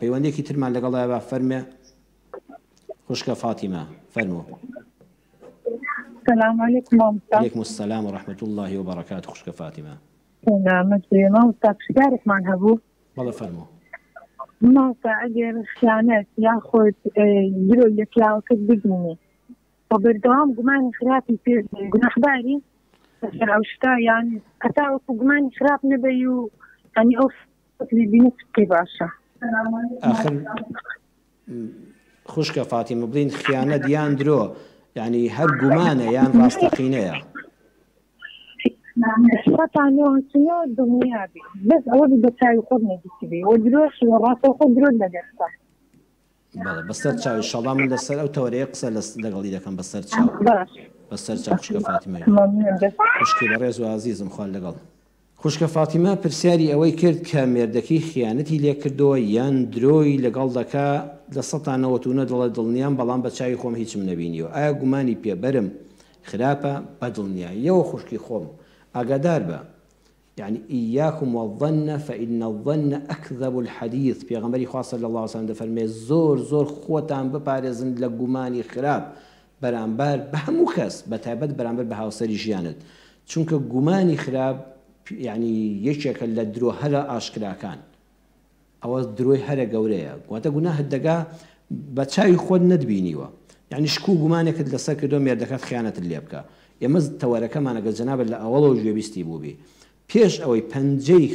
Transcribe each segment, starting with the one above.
پەیوەندیەکی ترمان لەگەڵدایە با فەرمێ خوشکە فاتیمە فەرموو. سلام علیکم مامۆستا. علیکم السلام و رحمة اللە و بەڕەکاتو خوشکە فاتیمە. سەلامەت بێ مامۆستا پرسیارێکمان هەبوو. بەڵێ فەرموو. مامۆستا ئەگەر خیانەت یاخود درۆی لە پیاوەکەت ببینی و بەردەوام گومانی خراپی پێ بکەی گوناحباری لەسەر ئەو شتە یان هەتاوەکو گومانی خراپ نەبەی و یانی ئەو ئاخر خوشکە فاتیمە بڵین خیانەت یان درۆ یعنی هەر گومانە یان ڕاستەقینەیە دڵنیابی بەس ئەوە بە چاوی خۆت نەدیتبی و درۆش ڕاستەوخۆ درۆت لەدەستە بەڵێ بەسەر چاو ئیشەڵا من لەسەر ئەو تەوەرەیە قسە لەگەڵی دەکەم بەسەر چاو بەسەر چاو خوشکە فاتیمە خوشکی بەڕێز و ئازیزم خوا لەگەڵ خوشکە فاتیمە پرسیاری ئەوەی کرد کە مێردەکەی خیانەتی لێکردووە یان درۆی لەگەڵ دەکا 99% دەڵێ دڵنیام بەڵام بە چاوی خۆم هیچم نەبینیوە ئایا گومانی پێبەرم خراپە بەدڵنیاییەوە خوشکی خۆم ئاگادار بە یەعنی ایاکم والظن فان الظن اکذب الحدیث پێغەمبەری خوا صلی اللە علیە وسلم دەفەرموێ زۆر زۆر خۆتان بپارێزن لە گومانی خراپ بەرامبەر بە هەموو کەس بەتایبەت بەرامبەر بە هاوسەری ژیانت چونکە گومانی خراپ یەعنی یەکێکە لە درۆ هەرە ئاشکراکان ئەوە درۆی هەرە گەورەیە واتە گوناهت دەگا بە چاوی خۆت نەتبینیوە یعنی شک و گومانێکت لەسەر کردووە مێردەکەت خیانەتت لێ بکا ئێمە تەوەرەکەمان ئەگەر جەنابت لە ئەوەڵەوە گوێبیستی بووبی پێش ئەوەی پەنجەی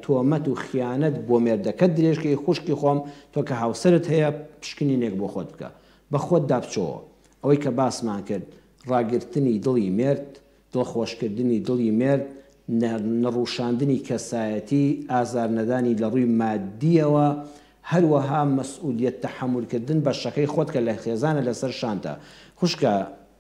تۆمەت و خیانەت بۆ مێردەکەت درێژ کەی خوشکی خۆم تۆ کە هاوسەرت هەیە پشکنینێک بۆ خۆت بکە بە خۆتدا بچۆوە ئەوەی کە باسمان کرد ڕاگرتنی دڵی مێرد دڵخۆشکردنی دڵی مێرد، نەڕووشاندنی کەسایەتی، ئازارنەدانی لە ڕووی ماددییەوە، هەروەها مەسئولیەت تەحەمولکردن بەشەکەی خۆت کە لە خێزانە لەسەر شانتە. خوشکە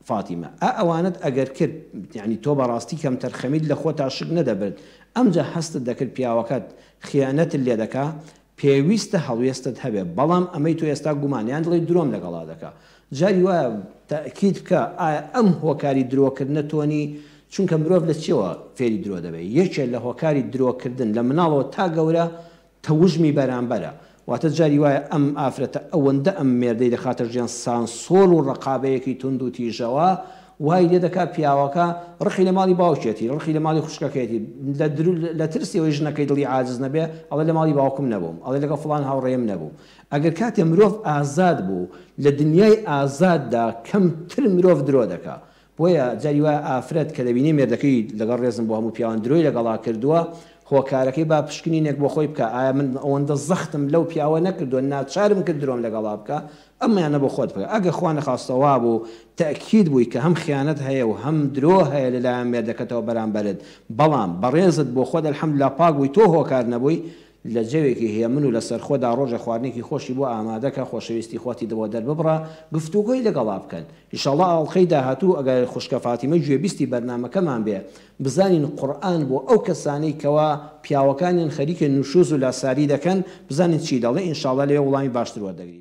فاتیمە، ئا ئەوانەت ئەگەر کرد، یەعنی تۆ بەڕاستی کەمتەرخەمیت لە خۆتا شک نەدەبرد، ئەمجا هەستت دەکرد پیاوەکەت خیانەتت لێدەکا، پێویستە هەڵوێستت هەبێ بەڵام ئەمەی تۆ ئێستا گومان یان دڵێی درۆم لەگەڵا دەکا جاری وایە تەئکید بکە ئایا ئەم هۆکاری درۆ کردنە تۆ نی چونکە مرۆڤ لە چیەوە فێری درۆ دەبێ یەکێ لە هۆکاری درۆ کردن لە مناڵەوە تا گەورە تەوژمی بەرامبەرە واتە جاری وایە ئەم ئافرەتە ئەوەندە ئەم مێردەی دەخاتە ژیان سانسۆر و ڕەقابەیەکی توند و تیژەوە وای لێ دەکات پیاوەکە ڕقی لە ماڵی باوکیەتی، ڕقی لە ماڵی خوشکەکەیەتی، لە لە ترسی ئەوەی ژنەکەی دڵی عاجز نەبێ، ئەڵێ لە ماڵی باوکم نەبووم، ئەڵێ لەگەڵ فڵان هاوڕێیم نەبووم. ئەگەر کاتێ مرۆڤ ئازاد بوو، لە دنیای ئازاددا کەمتر مرۆڤ درۆ دەکا. بۆیە جاری وایە ئافرەت کە دەبینێ مێردەکەی، لەگەڵ ڕێزم بۆ هەموو پیاوان، درۆی لەگەڵا کردووە، هۆکارەکەی با پشکنینێک بۆ خۆی بکا، ئایا من ئەوەندە زەختم لەو پیاوە نەکردووە، ناچارم کرد درۆم لەگەڵا بکا؟ ئەمەیانە بۆ خۆت بکە ئەگەر خوا نەخواستە وابوو تەئکید بووی کە هەم خیانەت هەیە و هەم درۆ هەیە لەلایەن مێردەکەتەوە بەرامبەرت بەڵام بەڕێزت بۆ خۆت الحمدللە پاک بووی تۆ هۆکار نەبووی لە جەوێکی هێمن و لەسەرخۆدا ڕۆژێ خواردنێکی خۆشی بۆ ئامادەکە خۆشەویستی خۆتی بۆ دەرببڕە گفتوگۆی لەگەڵا بکەن ئیشەڵا ئەڵقەی داهاتوو ئەگەر خوشکە فاتیمە گوێبیستی بەرنامەکەمان بێ بزانین قورئان بۆ ئەو کەسانەی کەوا پیاوەکانیان خەریکە نوشوز و لاساری دەکەن بزانین چی دەڵێ ان شاءاللە لەوێ وڵامی باشتر وەردەگری.